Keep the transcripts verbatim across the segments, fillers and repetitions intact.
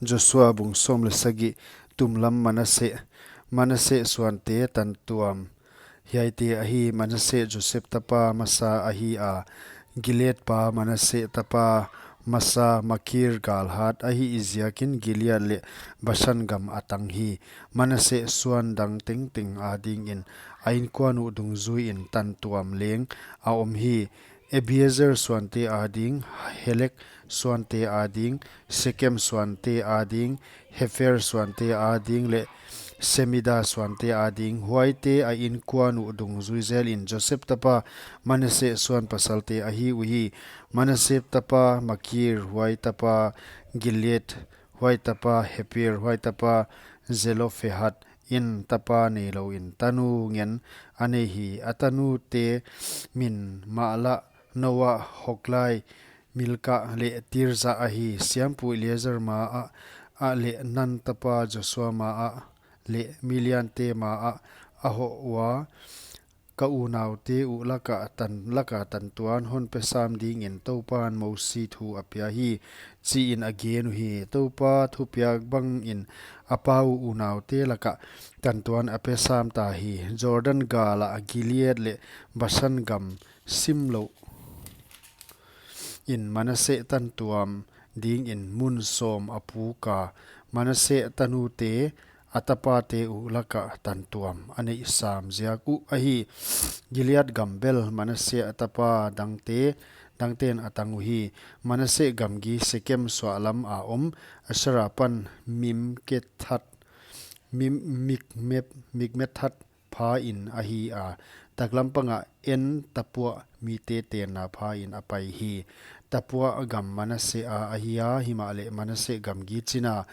Joshua bung sawm leh sagih. Tumlam Manasseh. Manasseh suante tantuam hiaite ahi: Manasseh Joseph tapa masa ahi a, Gilead pa Manasseh tapa masa Makir galhat ahih ziakin Gilead leh Bashan gam a tang hi. Manasseh suan dang tengteng adingin a inkuan uh dungzuiin tantuam leng a om hi. Abiezer suante ading, Helek suante ading, Sekem suante ading, Hepher suante ading leh Semida suante ading, huaite a inkuan uh dungzui zelin Joseph tapa Manasseh suan pasalte ahi uhi. Manasseh tapa Makir, huai tapa Gilead, huai tapa Hepher, huai tapa Zelophehad in tapa neilouin tanu ngen a nei hi. A tanute min Mahlah, Noah, Hoglai, Milka leh Tirza ahi. Siampu Eleazar maah, ah leh Nun tapa Joshua maah leh miliante maah a hoh ua, ka unaute uh laka tan, laka tantuan hon pe sam dingin Toupan Mosi thu a pia hi, chiin a gen uhi. Toupa thupiak bangin a pa uh unaute laka tantuan a pe sam ta hi. Jordan gala Gilead leh Bashan gam simlouh in Manasseh tantuam dingin mun sawm a puk a, Manasseh tanute a tapate uh laka tantuam a neih sam ziak uh ahi. Gilead gam bel Manasseh a tapa dangte, dangten a tang uhi. Manasseh gamgi Sekem suahlam a om, Asher apan Mimkethat, Mim, Mikmep, Mikmethat phain ahi a, taklam panga En Tappuah mite tenna phain a pai hi. Tappuah gam Manasseh a ahi a, himahleh Manasseh gamgi china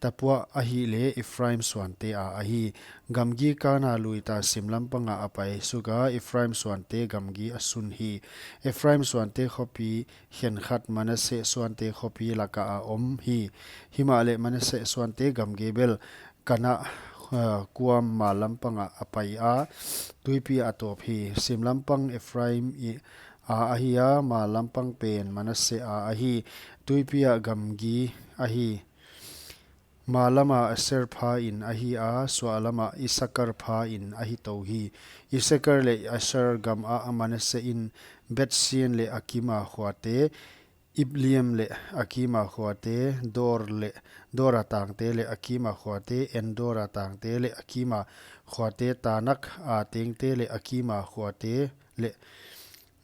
Tappuah ahihleh Ephraim suante a ahi. Gamgi kana lui ta simlam panga a pai suka Ephraim suante gamgi a sun hi. Ephraim suante khopi khenkhat Manasseh suante khopi laka a om hi. Himahleh Manasseh suante gamgi bel Kana, ah, kuam mallam panga a pai a, tuipi a tawp hi. Simlam pang Ephraim i a ahi a, mallam pang pen Manasseh a ahi. Tuipi a gamgi ahi. Mallam a Asher phain ahi a, suahlam a Issachar phain ahi tou hi. Issachar leh Asher gam a Manasseh in Bethsean leh a kima khuate, Ibleam leh a kima khuate, Dor leh, Dor a tangte leh a kima khuate, En-dor a tangte leh a kima khuate, Taanak a tengte leh a kima khuate leh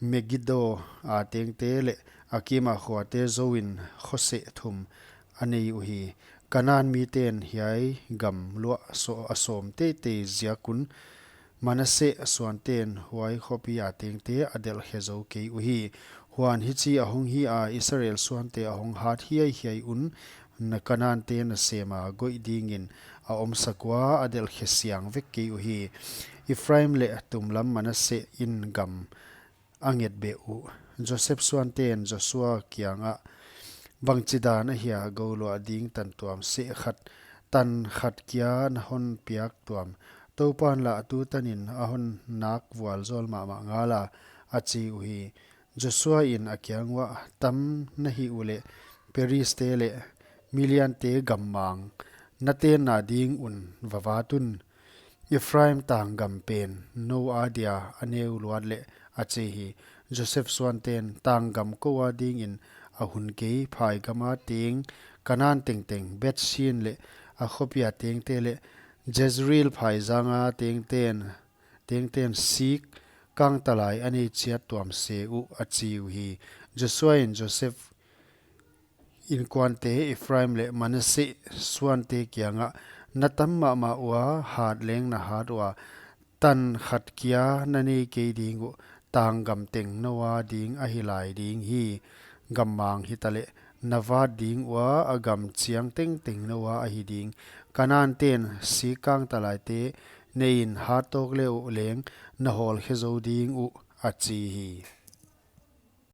Megiddo a tengte leh a kima khuate zouin khoseh thum a nei uhi. Kanan miten hiai gam luah so-, a sawm teitei ziak un Manasseh suanten huai khopi a tengte a delh khe zou kei uhi. Huan hichi a hong hi a, Israel suante a hong hat hiaihiai un, na Kanante nasem a goih dingin a omsak ua, a delh khe siang vek kei uhi. Ephraim leh tumlam Manasseh in gam a nget beh uh. Joseph suanten Joshua kiangah, bangchidan ahia gouluah ding tantuam seh khat, tan khat kia na hon piak tuam, Toupan lah tutanin a hon nak vualzawl mahmah ngala, a chi uhi. Joshua in a kiang uah, tam na hih uleh Perizte leh Midiante gammang na tenna ding un va vat un. Ephraim tanggam pen nou adia a neu luat leh, a chi hi. Joseph suanten tanggam kou adingin a hun kei, phaigam a teng Kanan tengteng, Bethsean leh a khopia tengte leh Jezreel phaizang a tengten, tengten sik kangtalai a nei chiat tuam se uh, a chi uhi. Joshua in Joseph inkuante Ephraim leh Manasseh suante kiangah, na tam mahmah ua, hat leng na hat ua, tan khat kia na nei kei ding uh, tanggam teng nou ading ahi lai ding hi. Gammang hitaleh na vat ding ua, a gam chiang tengteng nou a ahi ding. Kananten sik kangtalaite neiin hat tawk le uh leng na hawl khe zou ding uh, a chi hi.